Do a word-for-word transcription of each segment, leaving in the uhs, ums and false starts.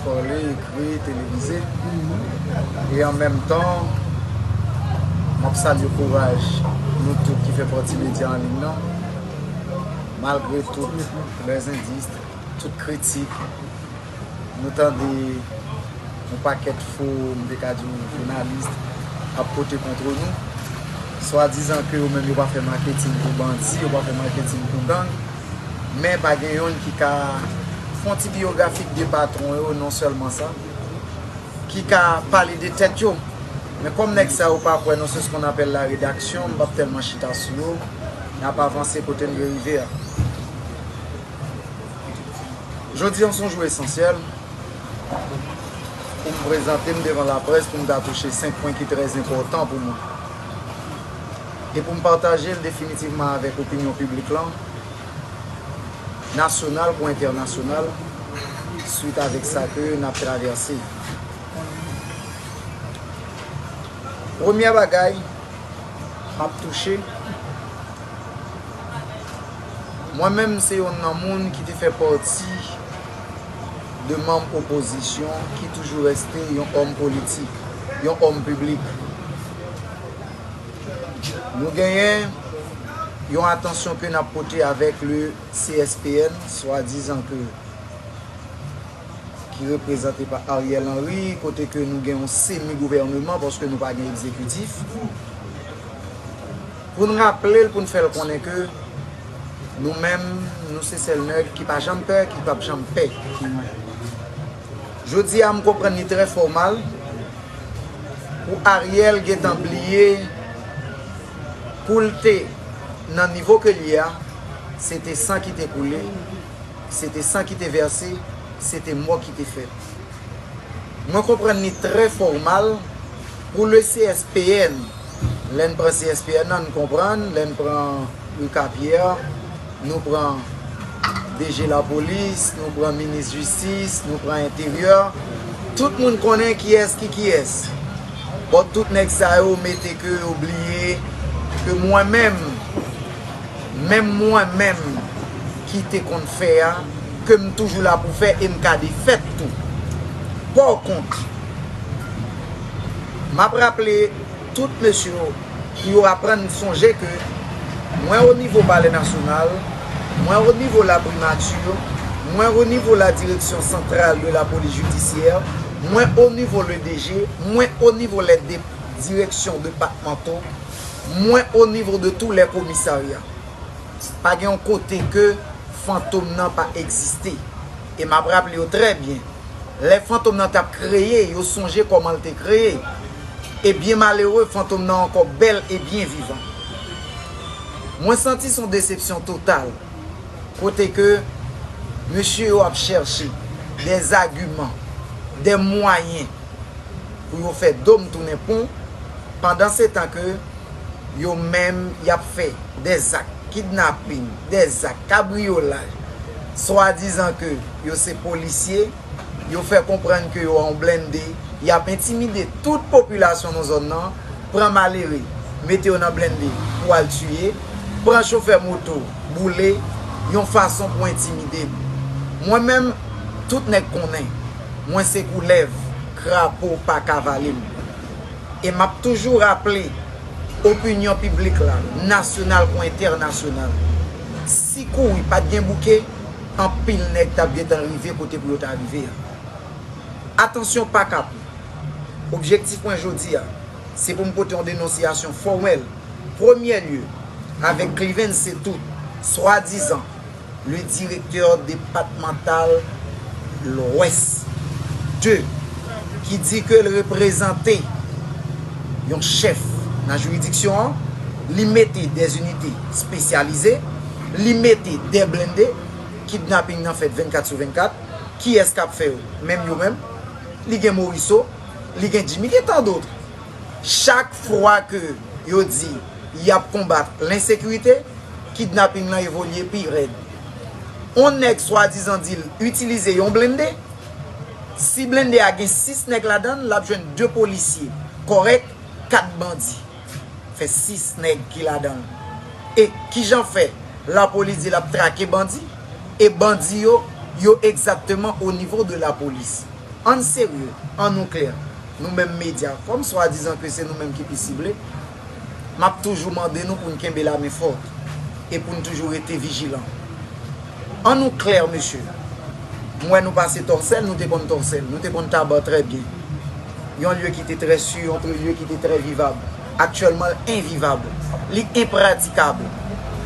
Pale, ekri, televize. E an menm tan, m ap salye kouraj nou tout ki fè pati medya an liy nan. Malgre tout lèzendis, tout kritik, nou tande yon pakèt fo, m te ka di w, jounalis ap pote kont nou. Swadizan ke yo menm yo pa fè maketing pou bandi, yo pa fè maketing pou gang. Men pa gen yonn ki ka fè yon ti biyografi de patwon yo, non sèlman sa, ki ka pale de tèt yo. Men kòm nèg sa yo pa kwè nan se ce qu'on appelle la rédaction, m p ap tèlman chita sou yo, n ap avanse kote n vle rive a. Jodi an se yon jou esansyèl pou m prezante m devan laprès, pou m ta touche senk pwen ki trè enpòtan pou mwen. E pou m pataje l definitivman avèk opinyon piblik lan, nasyonal kou entènasyonal, swit avèk sa ke n ap travèse. Premyè bagay, m ap touche. Mwen menm, se yonn nan moun ki te fè pati de manm opozisyon ki toujou reste yon òm politik, yon òm piblik. Nou genyen yon atansyon ke n ap pote avèk le C S P N, swadizan ke ki reprezante pa Ariel Henry, kote ke nou gen yon semi gouvèneman paske nou pa gen egzekitif. Pou n raple l, pou n fè l konnen ke nou menm, nou se sèl nèg ki pa janm pè, ki p ap janm pè. Jodi a, m konprann li trè fòmal pou Ariel gentan bliye pou l te nan nivo ke l ye a, se te san ki te koule, se te san ki te vèse, se te mò ki te fèt. Mwen konprann li trè fòmal pou le C S P N. Lè n pran C S P N nan, n konprann, lè n pran Rika Pyè, nou pran D G lapolis, nou pran minis jistis, nou pran enteryè. Tout moun konnen kiyès ki kiyès. Bon, tout nèg sa yo mete ke yo bliye ke mwen menm, menm mwen menm ki te konn fè a, ke m toujou la pou fè e m ka defèt tou. Pòkont, m ap raple tout mesye yo pou yo aprann sonje ke mwen o nivo Palè Nasyonal, mwen o nivo la Primati, mwen o nivo la Direction Centrale de la Police Judiciaire, mwen o nivo le D G, mwen o nivo les dé- directions départementaux, mwen o nivo de tous les commissariats. Pa gen yon kote ke fantom nan pa egziste. E m ap raple yo trè byen. Lè fantom nan t ap kreye, yo sonje kòman l te kreye. E byen malere, fantom nan ankò bèl e byen vivan. Mwen santi s on desepsyon total, kote ke mesye yo ap chèche dè agiman, dè mwayen pou yo fè do m tounen pon, pandansetan ke yo menm y ap fè dè zak kidnaping, dè zak kabriyolaj, swadizan ke yo se polisye, yo fè konprann ke yo an blende, y ap entimide tout popilasyon nan zòn nan, pran malere, mete yo nan blende pou al tiye, pran chofè moto, boule, yon fason pou entimide m. Mwen menm, tout nèg konnen, mwen se koulèv, krapo pa ka vale m. E m ap toujou raple opinyon piblik la, nasyonal kou entènasyonal. Si kouri pa t gen bouke, anpil nèg t ap gentan rive kote pou yo ta rive a. Atansyon, pa kapon. Objektif mwen jodi a, se pou m pote yon denonsiyasyon fòmèl, premyè lye, avèk Cliven Setout, swadizan le directeur départemental Lwès de, ki di ke l reprezante yon chèf nan jiridiksyon an, li mete dè inite espesyalize, li mete dè blende, kidnaping nan fèt vennkat sou vennkat, kiyès k ap fè yo? Menm yo menm, li gen Morisseau, li gen Jimmy, gen tan dòt. Chak fwa ke yo di y ap konbat lensekirite, kidnaping lan evolye pi rèd. On nèg swadizan di l itilize yon blende, si blende a gen sis nèg ladan l, l ap jwenn de polisye kòrèk, kat bandi. Fè sis nèg ki ladan l. E kijan fè lapolis di l ap trake bandi, e bandi yo, yo egzakteman o nivo de lapolis? Ann serye, ann nou klè. Nou menm medya, kòm swadizan ke se nou menm ki pi sible, m ap toujou mande nou pou n kenbe lamen fò e pou n toujou rete vijilan. Ann nou klè, mesye. M wè nou pase Tòsèl, nou te konn Tòsèl, nou te konn Taba trè byen. Yon lye ki te trè si, yon lye ki te trè vivab. Aktyèlman, l envivab. Li enpratikab.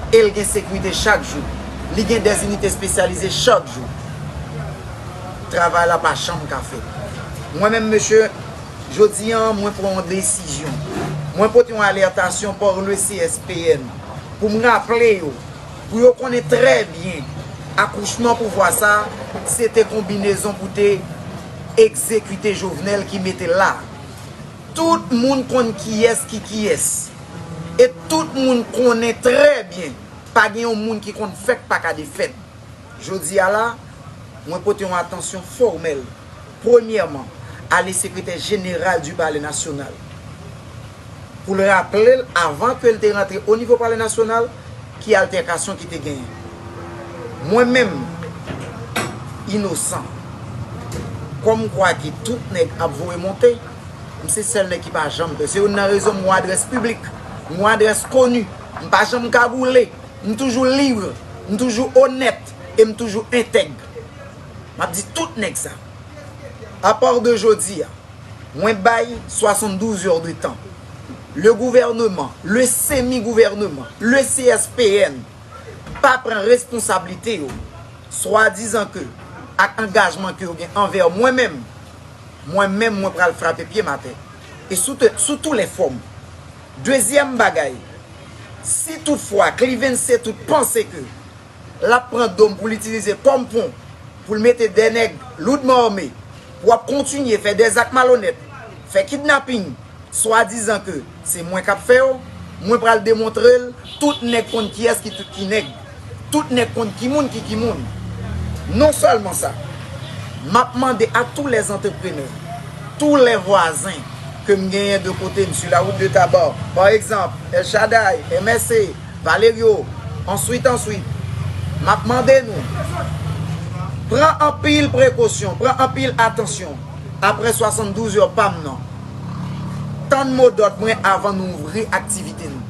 E l gen sekirite chak jou. Li gen dèzinite espesyalize chak jou. Travay la pa janm ka fèt. Mwen menm, mesye, jodi a, mwen pran yon desizyon. Mwen pote yon alètasyon pa le C S P N pou m raple yo, pou yo konnen trè byen, akouchman pouvwa sa, se te konbinezon pou te egzekite Jovenel ki mete l la. Tout moun konn kiyès ki kiyès. E tout moun konnen trè byen, pa gen yon moun ki konn fèt pa ka defèt. Jodi a la, mwen pote yon atansyon fòmèl. Premyèman, ale sekretè jeneral di Palè Nasyonal. Pou l raple l, avan ke l te rantre o nivo Palè Nasyonal, ki altèkasyon ki te genyen. Mwen menm, inosan. Kòm kwa ki tout nèg ap voye monte, m se sèl nèg ki pa janm pè. Se youn nan rezon m gon adrès piblik, m gon adrès koni. M pa janm kagoule. M toujou lib, m toujou onèt e m toujou entèg. M ap di tout nèg sa. Apa de jodi a, mwen bay swasanndouz è de tan. Le gouvernement, le semi-gouvernement, le C S P N pa pran responsablite yo, swadizan ke ak angajman ke yo gen anvè mwen menm, mwen menm, mwen pral frape pye m atè. E sou, te- sou tou lè fòm. Dezyèm bagay, si toutfwa Cliven Setout panse ke l ap pran do m pou l itilize kòm pon, pou l mete de nèg loudman ame, pou ap kontinye fè de zak malonèt, fè kidnaping, swadizan ke se mwen k ap fè yo, mwen pral demontre l, tout nèg konn kiyès ki tout ki nèg. Tout nèg konn ki moun ki ki moun. Non sèlman sa, m ap mande a tous les entrepreneurs, tous les voisins ke m genyen de kote m, sur la route de Tabar, pa egzanp, El Shaddai, M S C, Valerio, answit, answit, m ap mande nou, pran anpil prekosyon, pran anpil atansyon apre swasanndouz è pa m nan. Tann modòd mwen avan nou ouvri aktivite nou.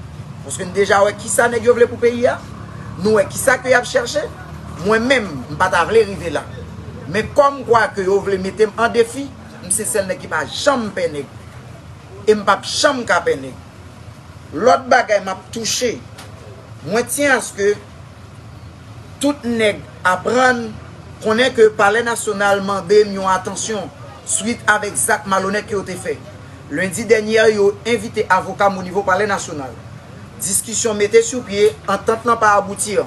Paske n deja wè kisa nèg yo vle pou peyi a. Nou wè kisa ke y ap chèche. Mwen menm, m pa ta vle rive la. Men kòm kwa ke yo vle mete m an defi, m se sèl nèg ki pa janm pè nèg. E m p ap janm ka pè nèg. Lòt bagay m ap touche, mwen tyen aske tout nèg aprann konnen ke Palè Nasyonal mande m yon atansyon swit avèk zak malonèt ke yo te fè. Lendi dènye, yo envite avoka m o nivo Palè Nasyonal. Diskisyon mete sou pye, antant lan pa abouti.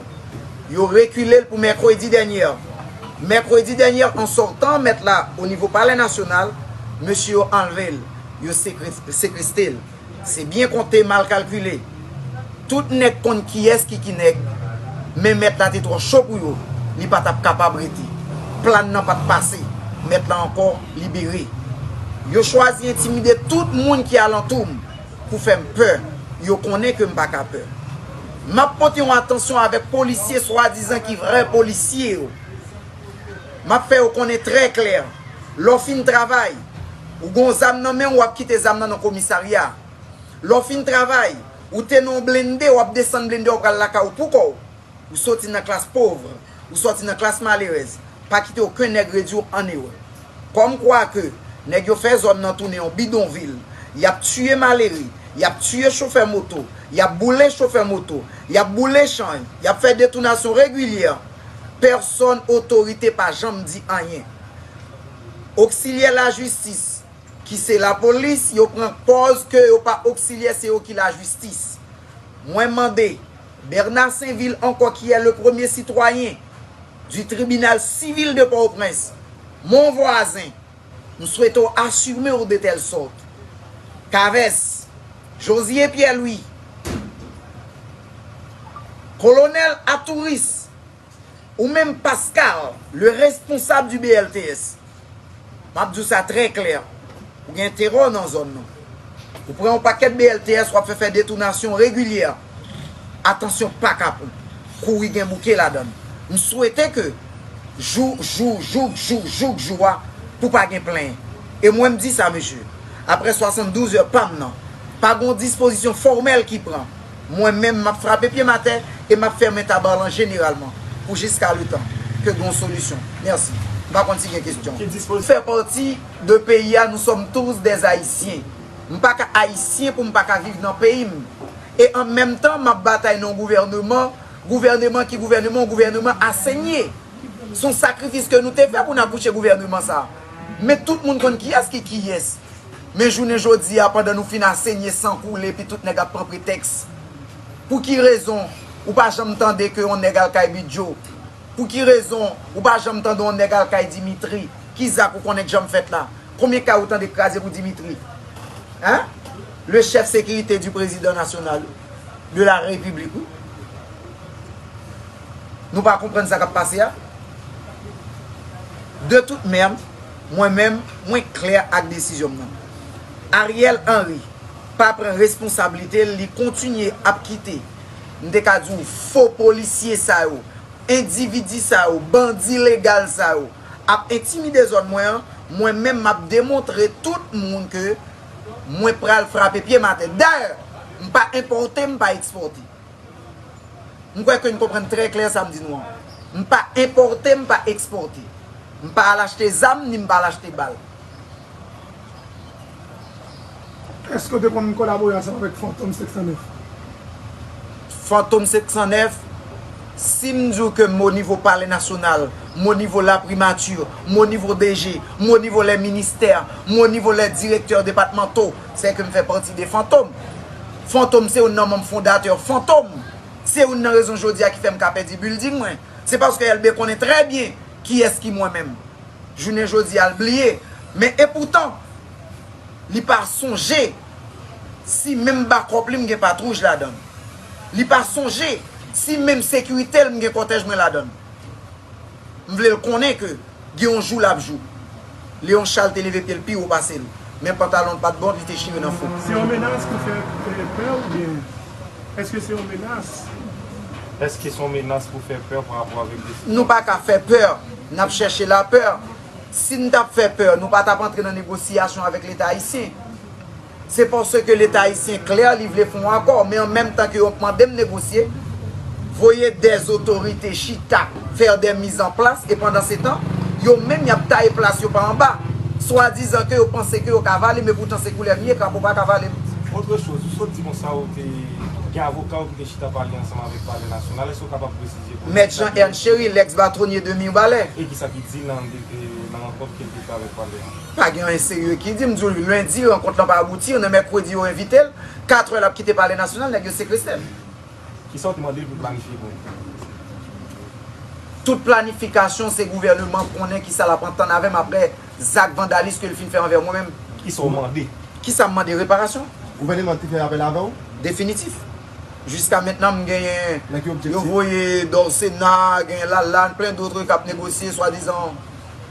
Yo rekile l pou mèkredi dènye. Mèkredi dènye, an sòtan mèt la o nivo Palè Nasyonal, mesye yo anlve l, yo sekre- sekeste l. Se byen konte, mal kalkile. Tout nèg konn kiyès ki ki nèg, men mèt la te twò cho pou yo, li pa t ap kapab rete. Plan nan pa t pase, mèt la ankò libere. Yo chwazi entimide tout moun ki alantou m pou fè m pè. Yo konnen ke m pa ka pè. M ap pote yon atansyon avèk polisye swadizan ki vrè polisye yo. M ap fè yo konnen trè klè, lè w fin travay, ou gon zam nan men w, w ap kite zam nan nan komisarya. Lè w fin travay, ou te nan yon blende, w ap desann blende, w pral lakay ou pou kò w. Ou soti nan klas pòv, ou soti nan klas malerèz. Pa kite okenn nèg redui w an erè. Kòm kwa ke nèg yo fè zòn nan tounen yon bidonvil, y ap tiye malere, y ap tiye chofè moto, y ap boule chofè moto, y ap boule chan, y ap fè detounasyon regilyè, pèsòn otorite pa janm di anyen. Oksilyè lajistis, ki se lapolis, yo pran pòz ke yo pa oksilyè, se yo ki lajistis. Mwen mande Bernard Sainvil ankò, qui est le premier citoyen du tribunal civil de Port-au-Prince, mon voisin, m swete w asime w de tèl sòt. Kavès, Josué Pierre-Louis, Kolonèl Atouris, ou menm Pascal, le responsab du B L T S. M ap di w sa trè klè. Ou gen terò nan zòn nan. Ou pran yon pakèt B L T S, w ap fè fè detounasyon regilyè. Atansyon pa kapon. Kouri gen bouke ladan l. M swete ke jou, jou, jouk, jou, jouk, jou a, pou pa gen plenyen. E mwen m di sa, mesye, apre swasanndouz è pa m nan, pa gen yon dispozisyon fòmèl ki pran. Mwen menm, m ap frape pye m atè e m ap fèmen Tabarlan jeneralman pou jiska letan ke gen yon solisyon. Mèsi. M pa konn si gen kesyon. Ki dispozisyon? Fè pati de peyi a, nous sommes tous des Haïtiens. M pa ka ayisyen pou m pa ka viv nan peyi m. E an menm tan, m ap batay nan yon gouvèneman, gouvèneman ki gouvèneman, yon gouvèneman asenye. Se yon sakrifis ke nou te fè pou n akouche gouvèneman sa a. Men tout moun konn kiyès ki kiyès. Men jounen jodi a, pandan nou fin asenye, san koule, epi tout nèg ap pran pretèks. Pou ki rezon ou pa janm tande ke yon nèg al kay Bidjo? Pou ki rezon ou pa janm tande yon nèg al kay Dimitri? Ki zak ou konnen k janm fèt la? Konbyen kay ou tande kraze pou Dimitri? Hein? Le chef sécurité du président national de la République, wi. Nou pa konprann sa k ap pase a? De toute manière, mwen menm, mwen klè ak desizyon m nan. Ariel Henry pa pran responsablite l, li kontinye ap kite, m te ka di w, fo polisye sa yo, endividi sa yo, bandi legal sa yo ap entimide zòn mwen an, mwen menm m ap demontre tout moun ke mwen pral frape pye m atè. Dayè, m pa enpòte, m pa ekspòte. M kwè ke n konprann trè klè sa m di nou an. M pa enpòte, m pa ekspòte. M pa al achte zam, ni m pa al achte bal. Èske w te konn kolabore ansanm avèk Fantom senk san nèf? Fantom senk san nèf, si m di w ke m o nivo Palè Nasyonal, m o nivo Laprimati, m o nivo D G, m o nivo lè ministè, m o nivo lè direktè depatmanto, se ke m fè pati de Fantom. Fantom se youn nan manm fondatè Fantom. Se youn nan rezon jodi a ki fè m ka pèdi bilding mwen. Se paske Elbe konnen trè byen kiyès ki mwen menm. Jounen jodi a, l bliye. Men epoutan, li pa sonje si menm bakòp li m gen pat wouj ladan l. Li pa sonje si menm sekirite l m gen kòtèj mwen ladan l. M vle l konnen ke gen yon jou l ap jou. Leon Charles te leve pye l pi wo pase l. Men pantalon l pa t bon, li te chire nan fou. Se yon menas pou fè, fè pè oubyen? Èske se yon menas? Èske se yon menas pou fè pè pa rapò avèk desizyon? Nou pa ka fè pè. N ap chèche lapè. Si n t ap fè pè, nou pa t ap antre nan negosyasyon avèk Leta ayisyen. Se paske Leta ayisyen klè, li vle fè yon akò, men an menm tan ke yo ap mande m negosye, voye dè otorite chita, fè dè mizanplas, e pandan se tan, yo menm y ap taye plas yo pa anba. Swadizan ke yo panse ke yo ka vale, men poutan se koulè m ye, krapo pa ka vale m. Autre chose, ou sot di konsa ou te gen avoka w ki te chita pale ansanm avèk Palè Nasyonal, èske w kapab presize pou nou? Mèt Jean Ernst Chéry, lèks batwonye de Mibalè. E kisa ki di nan, nan rankont ke l te fè avèk Palè a? Pa gen anyen serye ki di, m di w lendi rankont lan pa abouti, nan mèkredi yo envite l, katrè l ap kite Palè Nasyonal, nèg yo sekwestre l. Kisa w te mande l pou l planifye pou ou? Tout planifikasyon, se gouvèneman konnen kisa l ap antann avè m aprè zak vandalis ke l fin fè anvè mwen menm. Kisa w mande? Kisa m mande? Reparasyon. Gouvèneman te fè apèl avè w? Definitif. Jiska mentnan, m genyen, yo voye Dòsena, genyen Lalann, plen dòt k ap negosye, swadizan,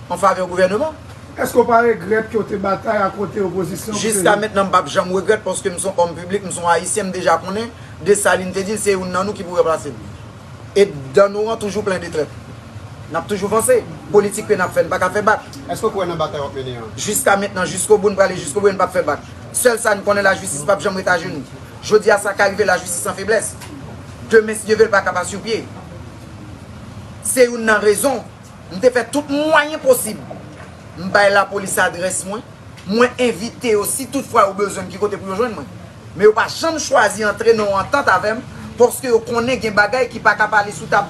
an favè gouvèneman. Èske w pa regrèt ke w te batay akote opozisyon pou te... Jiska mentnan, m p ap janm regrèt, paske m se yon òm piblik, m se yon Ayisyen, m deja konnen Desalin te di l se youn nan nou ki pou ranplase l. E dan nou an toujou plen de trèt. N ap toujou vanse. Politik ke n ap fè, n pa ka fè bak. Èske w kwè nan batay w ap mennen an? Jiska mentnan, jiskobou, n prale jiskobou e n p ap fè bak. Sèl sa n konnen, lajistis p ap janm ret ajenou. Jodi a, sa ka rive, lajistis an feblès. Demen, si Dye vle, l pa ka pa sou pye. Se youn nan rezon m te fè tout mwayen posib. M bay lapolis adrès mwen. Mwen envite yo, si toutfwa yo bezwen m, ki kote pou yo jwenn mwen. Men yo pa janm chwazi antre nan yon antant avè m, paske yo konnen gen bagay ki pa ka pale sou tab.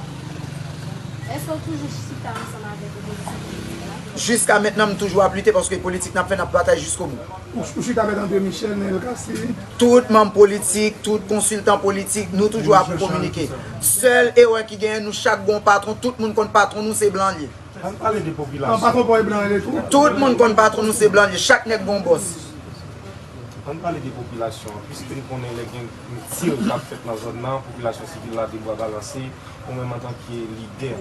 Èske w toujou chita ansanm avèk opozisyon politik la? Jiska mentnan, m toujou ap lite, paske politik n ap fè, n ap batay jiskobou. Ou, ou chita avèk André Michel, Neel Cassy? Tout manm politik, tout konsiltan politik, nou toujou ap kominike. Sèl erè ki genyen, nou chak gen yon patwon, tout moun konn patwon nou, se blan l ye. Ann pale de popilasyon. An, patwon pa w e blan li tou? Tout moun konn patwon nou se blan li, chak nèg gen yon bòs. Ann pale de popilasyon an, piske n konnen lè gen tir k ap fèt nan zòn nan, popilasyon sivil la de bwa balanse, ou menm antanke lidè,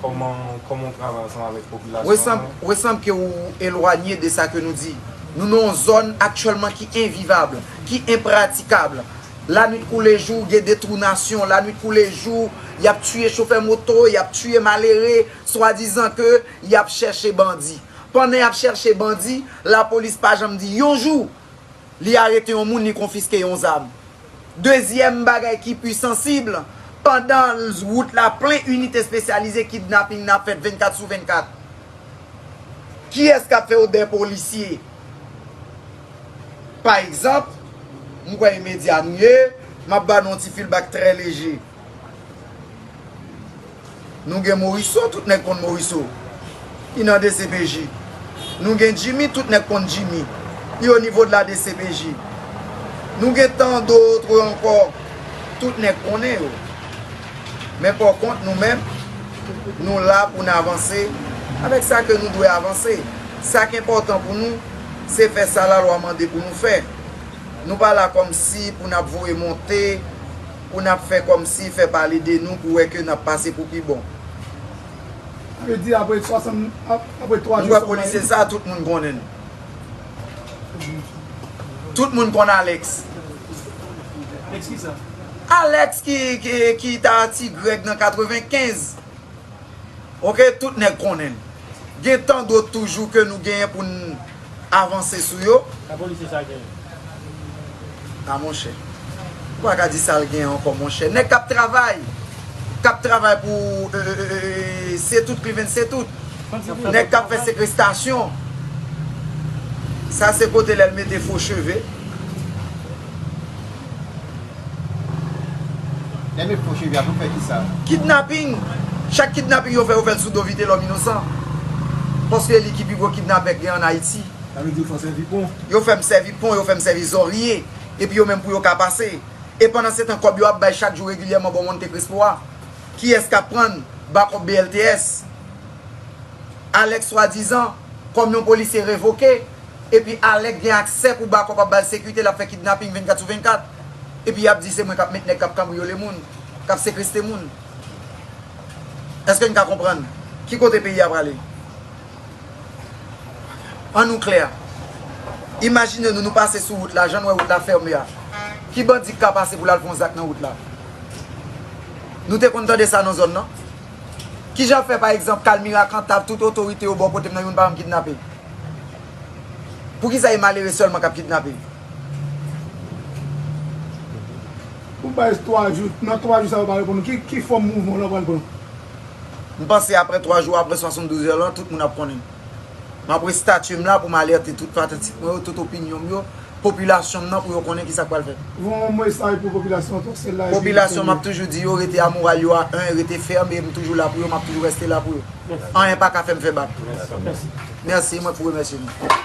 kòman, kòman w travay ansanm avèk popilasyon an? Resanm, resanm ke w elwanye de sa ke nou di. Nou nan yon zòn aktyèlman ki envivab, ki enpratikab. Lanwit kou lejou, gen detounasyon. Lanwit kou lejou, y ap tiye chofè moto, y ap tiye malere, swadizan ke y ap chèche bandi. Pandan y ap chèche bandi, lapolis pa janm di yon jou li arete yon moun, li konfiske yon zam. Dezyèm bagay ki pi sansib, pandan wout la plen inite espesyalize, kidnaping nan ap fèt vennkat sou vennkat. Kiyès k ap fè odè polisye? Pa egzanp, m kwè e medya nou ye, m ap ba nou yon ti feedback trè leje. Nou gen Moriso, tout nèg konn Moriso. Li nan D C P J. Nou gen Jimmy, tout nèg konn Jimmy. Li o nivo de la D C P J. Nou gen tant d'autres ankò, tout nèg konnen yo. Men pa kont nou menm, nou la pou n avanse avèk sa ke nou dwe avanse. Sa k enpòtan pou nou, se fè sa lalwa mande pou nou fè. Nou pa la kòmsi pou n ap voye monte, pou n ap fè kòmsi, fè pale de nou, pou wè ke n ap pase pou pi bon. Sa vle di apre swasant, ap-, apre twa jou. Ou wè polisye sa, tout moun konnen l. Tout moun konn Alex. Alex ki, ki, ki ta Ti Grèg nan katrevenkenz. Oke, tout nèg konnen l. Gen tant d'autres toujou ke nou genyen pou n avanse sou yo. Sa polisye sa genyen? A, monchè. Ou pa ka di sa l genyen ankò, monchè. Nèg k ap travay. K ap travay pou, euh, euh, euh, se tout, Cleveland, se tout. Nèg k ap fè sekestasyon. Sa se kote lè l mete fo cheve. Lè met fo cheve a pou fè kisa? Kidnaping. Chak kidnaping yo fè, yo fè l sou do Vitelòm inosan. Paske li ki pi gwo kidnapè k gen ann Ayiti. Sa vle di yo fè w sèvi pon? Yo fè m sèvi pon, yo fè m sèvi zòrye. Epi yo menm pou yo ka pase. E pandan se tan, kòb yo ap bay chak jou regilyèman bò Monte Crespo a. Kiyès k ap pran bakòp B L T S? Alex swadizan kòm yon polisye revoke, epi Alex gen aksè pou bakòp ap ba l sekirite, l ap fè kidnaping vennkat sou vennkat. Epi y ap di se mwen k ap met nèg k ap kanbriyole moun, k ap sekeste moun. Èske n ka konprann ki kote peyi a prale? An nou klè. Imajine nou, nou pase sou wout la, jan n wè wout la fèmen a. Ki bandi k ka pase pou l al fè yon zak nan wout la? Nou te konn tande sa nan zòn nan? Kijan fè, pa egzanp, Kalmira, Kantav, tout otorite yo bò kote m nan, youn pa janm kidnape? Poukisa e malere sèlman k ap kidnape? Ou bay twa jou, nan twa jou sa yo pa reponn ou, ki, ki fòm mouvman w la pral pran? M panse apre twa jou, apre swasanndouz è lan, tout moun ap konnen. M ap restati m la pou m alète tout fanatik mwen yo, tout opinyon m yo, popilasyon m nan pou yo konnen kisa k pral fèt. Yon mesaj pou popilasyon an tou, se la epi popilasyon, m ap toujou di yo, rete amoral yo a en, rete fèm, e m toujou la pou yo, m ap toujou reste la pou yo. Anyen pa ka fè m fè bak. Mèsi, mwen pou remèsye nou.